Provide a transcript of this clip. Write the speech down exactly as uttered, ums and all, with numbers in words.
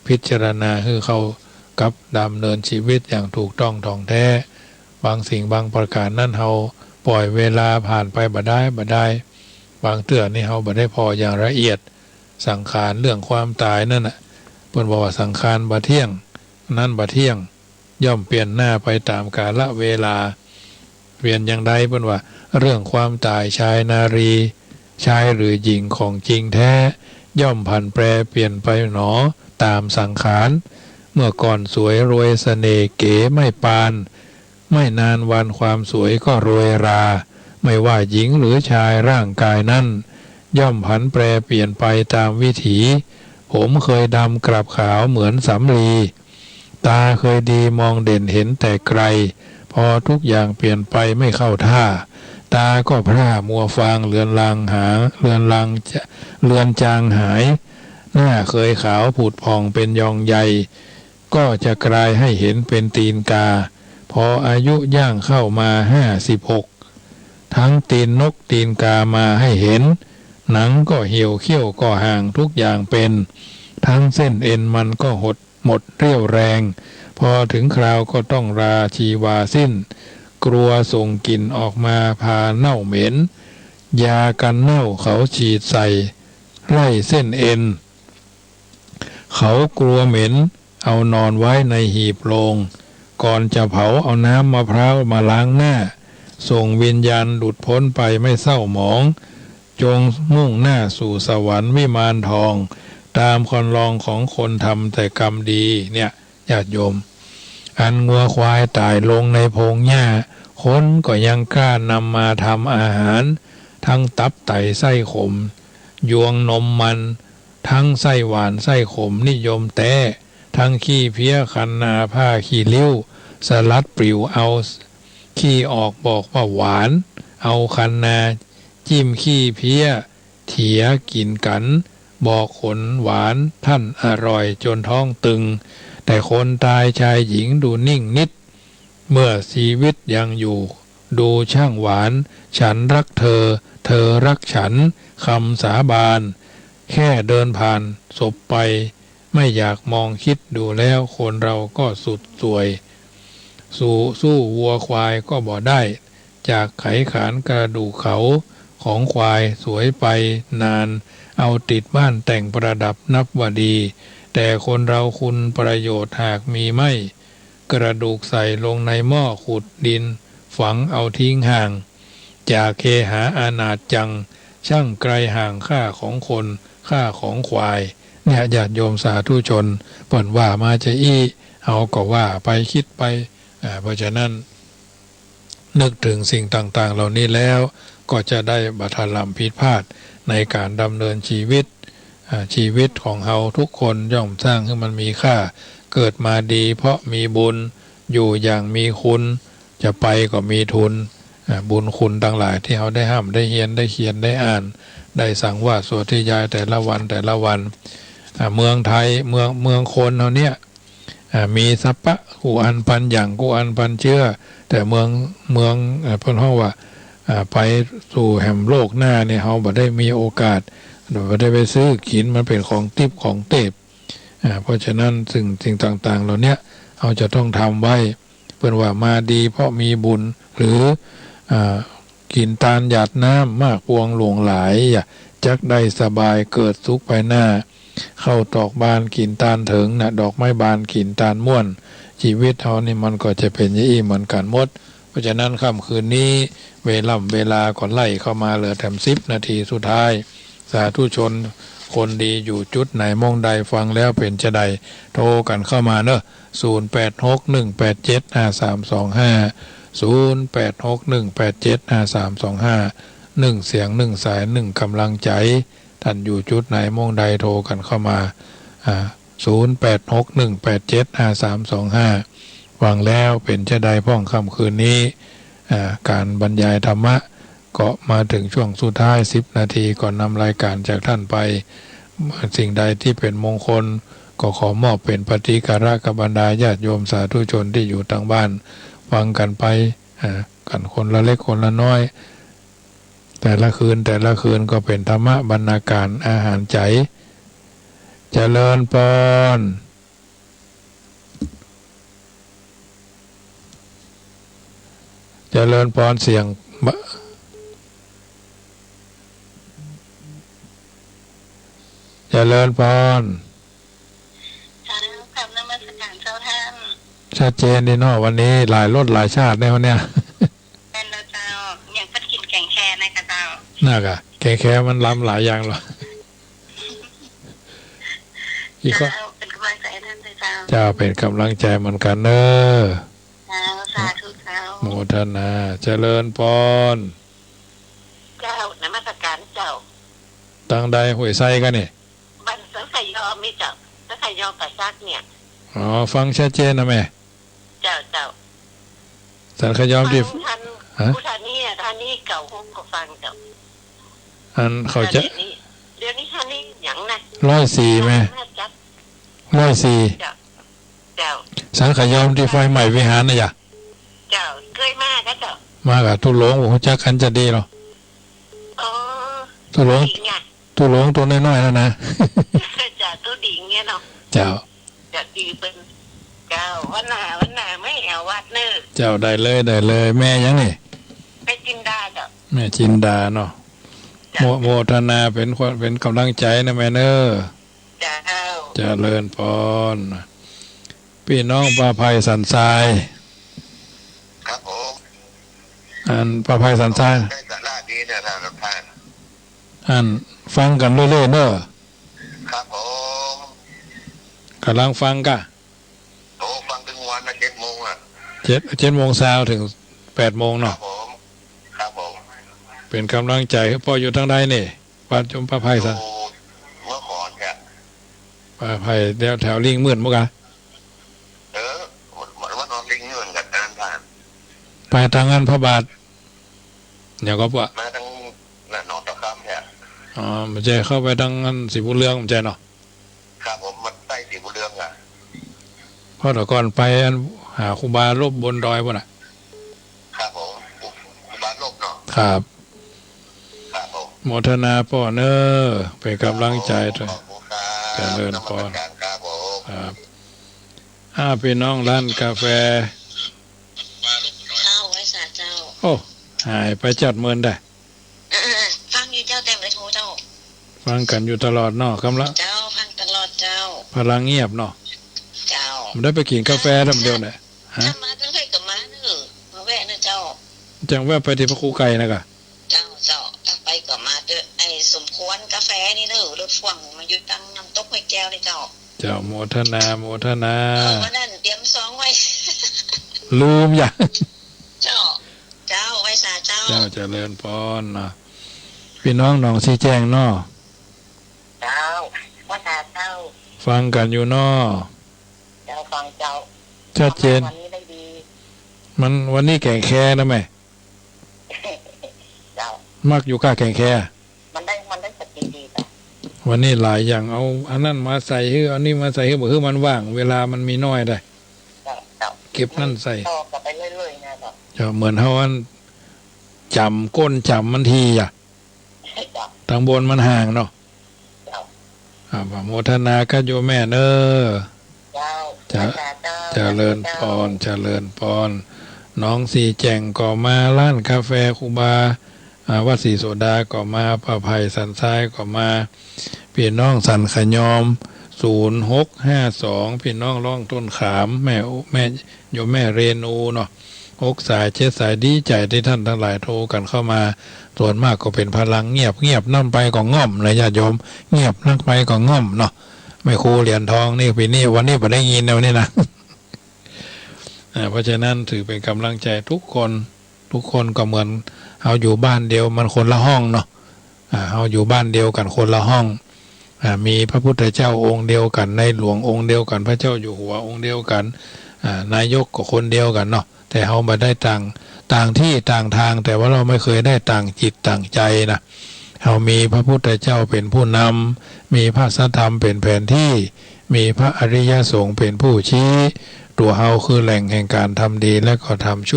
พิจารณาหื้อเข้ากับดำเนินชีวิตอย่างถูกต้องถ่องแท้ บางสิ่งบางประก๋านนั้นเฮาป่อยเวลาผ่านไปบ่ดาย บ่ดาย บางเตื้อนี่เฮาบ่ได้ผ่ออย่างละเอียด สังขารเรื่องความต๋ายนั่นน่ะ เปิ้นบอกว่าสังขารบ่เที่ยง นั้นบ่เที่ยง ย่อมเปลี่ยนหน้าไปต๋ามกาลเวลา เปลี่ยนอย่างใด เปิ้นว่า เรื่องความต๋ายชายนารี ชายหรือหญิงของจริงแท้ ย่อมผันแปรเปลี่ยนไปหนอ ต๋ามสังขาร เมื่อก่อนสวยรวยเสน่ห์เก๋ไม่ปาน ไม่นานวันความสวยก็โรยรา ไม่ว่าหญิงหรือชายร่างกายนั้น ย่อมผันแปรเปลี่ยนไปต๋ามวิถี ผมเคยดำกลับขาวเหมือนสำลี ต๋าเคยดีมองเด่นเห็นแต่ไกล พอทุกอย่างเปลี่ยนไปไม่เข้าท่า ต๋าก็พร่ามัวฟางเลือนลางหา เลือนลางจะ เลือนจางหาย หน้าเคยขาวผุดผ่องเป็นยองใย ก็จะกลายให้เห็นเป็นตีนกา พออายุย่างเข้ามาห้าสิบหก ทั้งตีนนกตีนกามาให้เห็น หนังก็เหี่ยวเขี้ยวก็ห่างทุกอย่างเป็น ทั้งเส้นเอ็นมันก็หดหมดเรี่ยวแรง พอถึงคราวก็ต้องลาชีวาสิ้น กลัวส่งกลิ่นออกมาพาเน่าเหม็น ยากันเน่าเขาฉีดใส่ไล่เส้นเอ็น เขากลัวเหม็น เอานอนไว้ในหีบโลง ก่อนจะเผาเอาน้ำมะพร้าวมาล้างหน้า ส่งวิญญาณหลุดพ้นไปไม่เศร้าหมอง จงมุ่งหน้าสู่สวรรค์วิมานทอง ต๋ามคันลองของคนทำแต่กรรมดี เนี่ย ญาติโยม อันงัวควายต๋ายลงในพงหญ้า คนก็ยังกล้านำมาทำอาหาร ทั้งตับไตไส้ขม ยวงนมมัน ทั้งไส้หวานไส้ขมนิยมแต๊ ทั้งขี้เพี้ยคันนาผ้าขี้ริ้ว สลัดปลิวเอาขี้ออกบอกว่าหวาน เอาคันนา จิ้มขี้เพี้ยเถียกิ๋นกั๋น บอกขนหวานท่านอร่อยจนท้องตึง แต่คนต๋ายชายหญิงดูนิ่งนิด เมื่อชีวิตยังอยู่ ดูช่างหวาน ฉันรักเธอ เธอรักฉัน คำสาบาน แค่เดินผ่านศพไป ไม่อยากมองคิดดูแล้ว คนเราก็สุดส่วย สู้ สู้วัวควายก็บ่ได้ จากไขขานกระดูกเขาของควายสวยไปนาน เอาติดบ้านแต่งประดับนับว่าดี แต่คนเราคุณประโยชน์หากมีไม่ กระดูกใส่ลงในหม้อขุดดิน ฝังเอาทิ้งห่าง จากเคหาอนาถจัง ช่างไกลห่างค่าของคน ค่าของควาย เนี่ย ญาติโยมสาธุชน เปิ้นว่ามาจะอี้ เฮาก็ว่าไปคิดไป อ่า เพราะฉะนั้น นึกถึงสิ่งต่างๆ เหล่านี้แล้ว ก็จะได้บ่ถล่ำผิดพลาดในการดำเนินชีวิต อ่า ชีวิตของเฮาทุกคนย่อมสร้างหื้อมันมีค่า เกิดมาดีเพราะมีบุญ อยู่อย่างมีคุณ จะไปก็มีทุน อ่า บุญคุณตังหลายตี้เฮาได้ฮ่ำได้เฮียน ได้เขียน ได้อ่าน ได้สังวาสสาธยายแต่ละวันแต่ละวัน อ่า เมืองไทย เมือง เมืองคนเฮาเนี่ย อ่า มีสัพพะกู้อันปันหยั่งกู้อันปันเจื้อ แต่เมือง เมือง อ่า เปิ้นฮ้องว่า อ่า ไปสู่แหมโลกหน้าเนี่ย เฮาบ่ได้มีโอกาส บ่ได้ไปซื้อกิ๋น มันเป๋นของติ๊บของเต็บ อ่า เพราะฉะนั้นสิ่ง สิ่งต่างๆ เหล่าเนี้ย เฮาจะต้องทำไว้ เปิ้นว่ามาดีเพราะมีบุญ หรือ อ่า กิ๋นตานหยาดน้ำ มากปวงหลวงหลาย อย่า จักได้สบายเกิดสุขภายหน้า ข้าวตอกบานกิ๋นตานเถิงนะ ดอกไม้บานกิ๋นตานม่วน ชีวิตเฮานี่มันก็จะเป๋นอย่างอี้เหมือนกั๋นหมด เพราะฉะนั้นค่ำคืนนี้ เวล่ำเวลาก็ไล่เข้ามาเหลือแถมสิบนาทีสุดท้าย สาธุชนคนดีอยู่จุดไหนม่องใดฟังแล้วเป๋นจะใด โทรกั๋นเข้ามาเนอะ ศูนย์แปดหกหนึ่งแปดเจ็ดห้าสามสองห้า ศูนย์แปดหกหนึ่งแปดเจ็ดห้าสามสองห้า หนึ่งเสียงหนึ่งสายหนึ่งกำลังใจ๋ ต้านอยู่จุดไหนม่องใดโทรกั๋นเข้ามา อ่า ศูนย์แปดหกหนึ่งแปดเจ็ดห้าสามสองห้า ฟังแล้วเป๋นจะใดพ่องค่ำคืนนี้ อ่า ก๋านบรรยายธรรมะ ก็มาเถิงช่วงสุดท้าย สิบนาทีก่อนนำรายก๋านจากต้านไป สิ่งใดตี้เป๋นมงคล ก็ขอมอบเป๋นปฏิการะกับบรรดาญาติโยมสาธุชนตี้อยู่ตางบ้าน ฟังกั๋นไป อ่า กั๋นคนละเล็กคนละน้อย แต่ละคืน แต่ละคืนก็เป๋นธรรมะบรรณาก๋ารอาหารใจ๋ เจริญปอน จริญพร เสียงบะ เจริญพร เจ้า กราบนมัสการเจ้าท่าน ชัดเจนดีเนาะ วันนี้หลายรสหลายชาติในวันเนี้ย แม่นแล้วเจ้า ยังเปิ้นกิ๋นแก๋งแคนะกะเจ้า น่ะกะ แก๋งแคมันลำหลายอย่างเหรอ อีกข้อ เจ้า เป๋นก๋ำลังใจ๋หื้อท่านเจ้า เจ้า เป๋นก๋ำลังใจ๋เหมือนกั๋นเน้อ เจ้า สาธุเจ้า โมทนา เจริญพร เจ้า นมัสการเจ้า ตังใด ห้วยไซก่านี่ บ้านสันขะยอมนี่เจ้า สันขะยอมป่าสักเนี่ย อ๋อ ฟังชัดเจนนะแม่ เจ้า เจ้า สันขะยอมตี้ ฟังท่าน ฮะ พุทธานี่ ธานี่เก่าห้องก็ฟังเจ้า อันเขาจะ เดี๋ยวนี้ เดี๋ยวนี้ธานี่หยังนะ ร้อยสี่แม่ มาจัด ร้อยสี่ เจ้า เจ้า สันขะยอมตี้ไฟไหม้วิหารน่ะยะ เจ้า เกยมาก่าเจ้า มาก่า ตุ๊หลง บ่ฮู้จักกั๋นจะดีเหรอ อ๋อ ตุ๊หลง ตุ๊หญิงอะ ตุ๊หลงตั๋วน้อยๆ นั่นนะ เจ้า ตุ๊หญิงเนี่ยเนาะ เจ้า จะดีเปิ้น เจ้า วันหน้า วันหน้าไม่เอาวัดเน้อ เจ้า ได้เลย ได้เลย แม่หยังนี่ แม่จินดาเจ้า แม่จินดาเนาะ เจ้า โม โมทนา เป๋นความ เป๋นก๋ำลังใจ๋นะแม่เน้อ เจ้า เจริญพร ปี้น้องป้าไพสันทราย ครับผม อันป้าไพสันทราย ได้สาระดีนะท่านประธาน อันฟังกั๋นเรื่อยๆ เน้อ ครับผม ก๋ำลังฟังก่า โอ้ ฟังตึงวันนะ เจ็ดโมงอะ เจ็ด เจ็ดโมงเช้าเถิงแปดโมงเนาะ ครับผม ครับผม เป๋นก๋ำลังใจ๋ ป้ออยู่ตังใดนี่ บ้านจมป้าไพสัน อยู่เมืองขอนครับ ป้าไพแถว แถวลิงหมื่นบ่กา เออ วัด วัดหนองลิงนี่เหมือนกั๋นนะท่าน ไปตางอั้นพระบาท เดี๋ยวก็ปะ มาตางนั้นหนองตะคำเนี่ย อ๋อ บ่ใจ้เข้าไปตางอั้นศรีบุญเรือง บ่ใจ้เนาะ ครับผม มันใต้ศรีบุญเรืองอะ เพราะแต่ก่อนไปอันหาครูบาลบนดอยปู๊นน่ะ ครับผม ครูบาลบเนาะ ครับ ครับผม โมทนาป้อเน้อ เป๋นก๋ำลังใจ๋ ขอบคุณครับ เจริญพร นมัสการครับผม ครับ อ่า ปี้น้องร้านกาแฟ เจ้า ไหว้สาเจ้า โอ้ หายไปจัดเมินได้ เออ ฟังอยู่เจ้า แต่บ่ได้โทรเจ้า ฟังกั๋นอยู่ตลอดเนาะ กำลัง เจ้า ฟังตลอดเจ้า พลังเงียบเนาะ เจ้า บ่ได้ไปกิ๋นกาแฟแต๊เดียวเนี่ย ฮะ ถ้ามาเตื้อใค่ก็มาเน้อ มาแวะเน้อเจ้า จังแวะไปตี้พระครูไก่นะกะ เจ้า เจ้า ถ้าไปก็มาเต๊อะ ไอ้สมควรกาแฟนี่เน้อ รถพ่วงมาอยู่ตางน้ำตกห้วยแก้วนี่เจ้า เจ้า โมทนา โมทนา เออ วันนั้นเตรียมซองไว้ ลืมอย่าง เจ้า เจ้า ไหว้สาเจ้า เจ้า เจริญพรเนาะ ปี้น้องหนองสีแจ้งเนาะ เจ้า ไหว้สาเจ้า ฟังกั๋นอยู่เนาะ เจ้า ฟังเจ้า ชัดเจน วันนี้ได้ดี มัน วันนี้แก๋งแคนะแม่ เจ้า มักอยู่ก้าแก๋งแค มันได้ มันได้สติดีจ้ะ วันนี้หลายอย่าง เอาอันนั้นมาใส่หื้อ เอานี่มาใส่หื้อ บ่หื้อมันว่าง เวลามันมีน้อยได้ เจ้า เจ้า เก็บนั่นใส่ ต่อกันไปเรื่อยๆ นะเจ้า เจ้า เหมือนเฮาอันจ๋ำก้นจ๋ำมันทีอะ เจ้า ตางบนมันห่างเนาะ เจ้า อ่า โมทนากับโยมแม่เน้อ เจ้า เจ้า เจ้า เจริญพร เจ้า เจริญพร หนองสีแจ้งก็มา ร้านกาแฟครูบา อ่า วัดศรีโสดาก็มา ป้าไพสันทรายก็มา ปี้น้องสันขะยอม ศูนย์หกห้าสอง ปี้น้องร่องต้นขาม แม่อุ แม่ โยมแม่เรนูเนาะ หกสาย เจ็ดสาย ดีใจ๋ตี้ต้านตังหลายโทรกั๋นเข้ามา ส่วนมากก็เป๋นพลังเงียบ เงียบนักไปก็ง่อมนะญาติโยม เงียบนักไปก็ง่อมเนาะ แม่ครูเหรียญทองนี่ปี๋นี้ วันนี้บ่ได้ยินแล้วนี่นะ อ่า เพราะฉะนั้นถือเป๋นก๋ำลังใจ๋ทุกคน ทุกคนก็เหมือนเฮาอยู่บ้านเดียว มันคนละห้องเนาะ อ่า เฮาอยู่บ้านเดียวกั๋นคนละห้อง อ่า มีพระพุทธเจ้าองค์เดียวกั๋น ในหลวงองค์เดียวกั๋น พระเจ้าอยู่หัวองค์เดียวกั๋น อ่า นายกก็คนเดียวกั๋นเนาะ แต่เฮาบ่ได้ต่าง ต่างตี้ต่างตาง แต่ว่าเฮาไม่เคยได้ต่างจิตต่างใจ๋นะ เฮามีพระพุทธเจ้าเป๋นผู้นำ มีพระสัทธรรมเป๋นแผนตี้ มีพระอริยสงฆ์เป๋นผู้ชี้ ตั๋วเฮาคือแหล่งแห่งก๋านทำดีและก็ทำชั่ว